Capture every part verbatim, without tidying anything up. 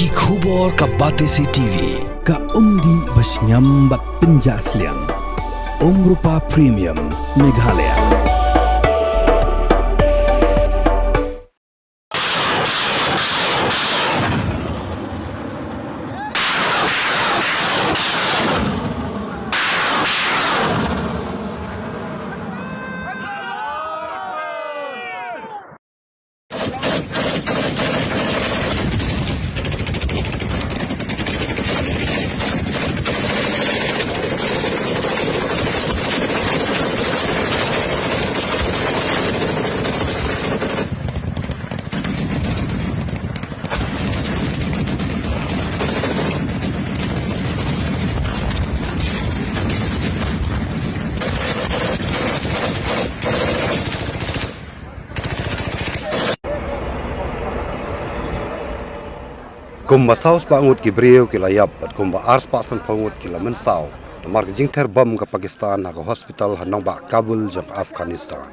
Ki khubor ka Batesi T V, ka umdih ba shngiam bad pynjah sliang. Umrupa Premium, Meghalaya. Kumba saw spah ngut ki briew ki la ïap bad kumba ar spah sanphew ngut ki la mynsaw namar ka jingther bom ka Pakistan ha ka hospital ha nongbah Kabul jong ka Afghanistan.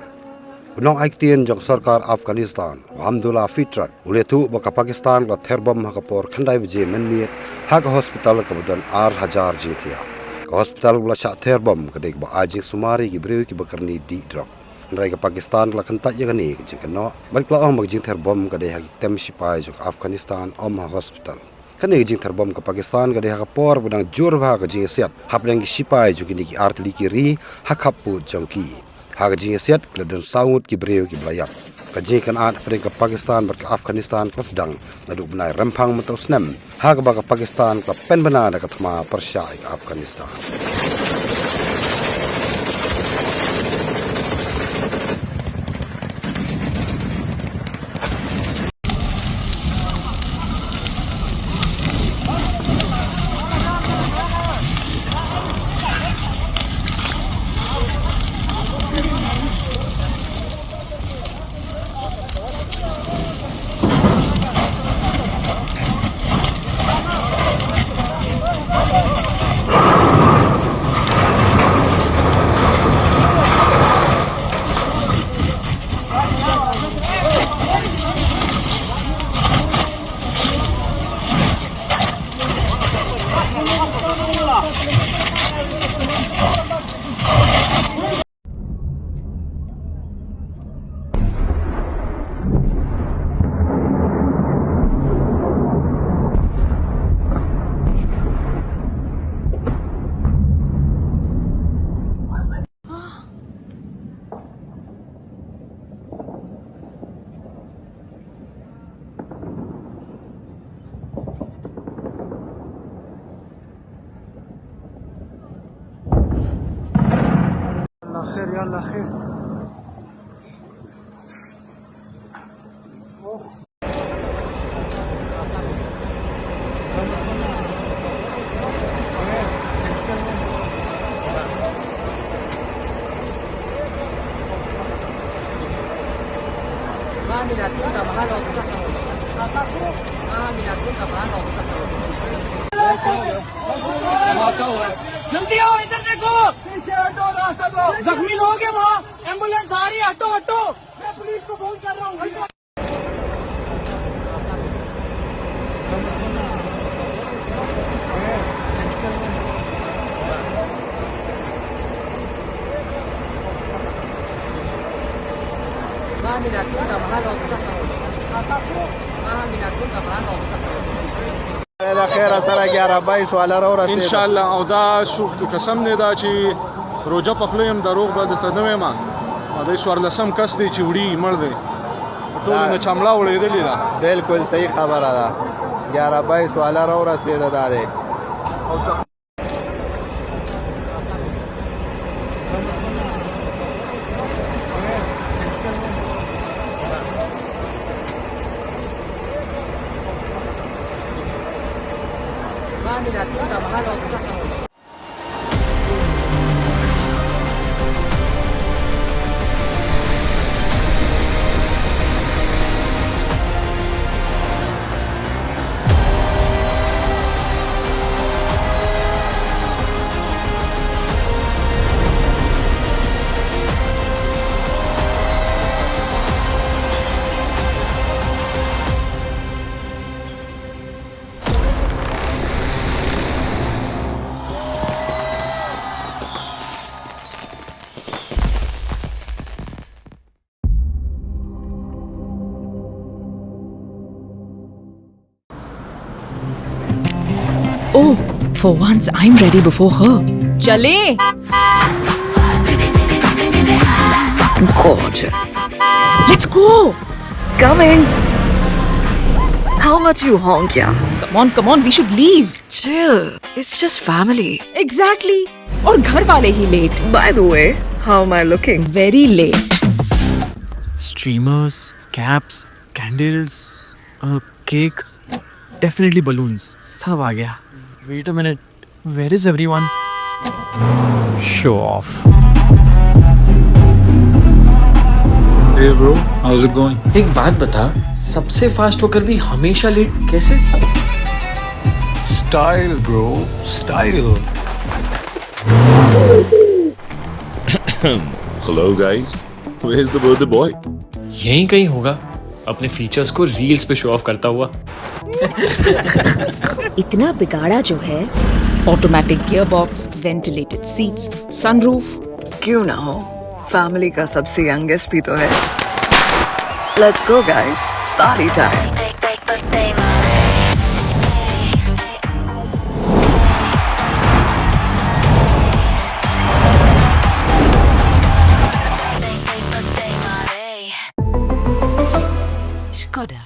U nongai ktien jong ka sorkar Afghanistan, u Hamdullah Fitrat, u la ïathuh ba ka Pakistan ka la ther bom ha ka por khyndai baje mynmiet ha ka hospital kaba don ar hajar jingthiah. Ka hospital kaba la shah ther bom ka dei kaba ai jingsumar ïa ki briew kiba kyrni dih drok. Hynrei ka Pakistan ka la kyntait ïa kane ka jingkynnoh bad ka la ong ba ka jingther bom ka dei ha ki tem shipai jong ka Afghanistan, ym ha hospital. Kane ka jingther bom ka Pakistan ka dei ha ka por ba dang jur bha ka jingïasiat hapdeng ki shipai jong kine ki ar tylli ki ri ha khappud jong ki. Ha ka jingïasiat ki la don saw ngut ki briew kiba la ïap. Ka jingïakynad hapdeng ka Pakistan bad ka Afghanistan ka la sdang naduh u bnai Rymphang mynta u snem, ha kaba ka Pakistan ka la pynbna da ka thma pyrshah ïa ka Afghanistan. يلا خير، يلا خير. जल्दी आओ, इधर देखो। जख्मी लोग हैं वहाँ, एम्बुलेंस आ रही है, हटो, हटो। मैं पुलिस को फोन कर रहा हूँ, हटो। خیر سره ګیارہ بائیس والا راورسېد. ان شاء الله. او دا شو قسم نه دا چې روژه په خوله یم، دروغ به درته نه وایم. او دا څوارلسم کس دی چې وړي، مړ دی. ټولو نه چمړه وړېدلې ده. بالکل صحیح خبره ده. ګیارہ بائیس والا راورسېد دا دی. Oh, for once I'm ready before her. चले. Gorgeous. Let's go. Coming. How much you honk, yeah? Come on, come on, we should leave. Chill. It's just family. Exactly. और घर वाले ही late. By the way, how am I looking? Very late. Streamers, caps, candles, a cake, definitely balloons. सब आ गया. Wait a minute, where is everyone? Show off. Hey bro, how's it going? एक बात बता, सबसे फास्ट होकर भी हमेशा लेट कैसे? Style, bro, style. Hello, guys. Where's the birthday boy? यहीं कहीं होगा, अपने फीचर्स को रील्स पे शो ऑफ करता हुआ. इतना बिगाड़ा जो है. Automatic gearbox, ventilated seats, sunroof. क्यों ना हो, फैमिली का सबसे यंगेस्ट भी तो है. Let's go, guys. Party time. Skoda.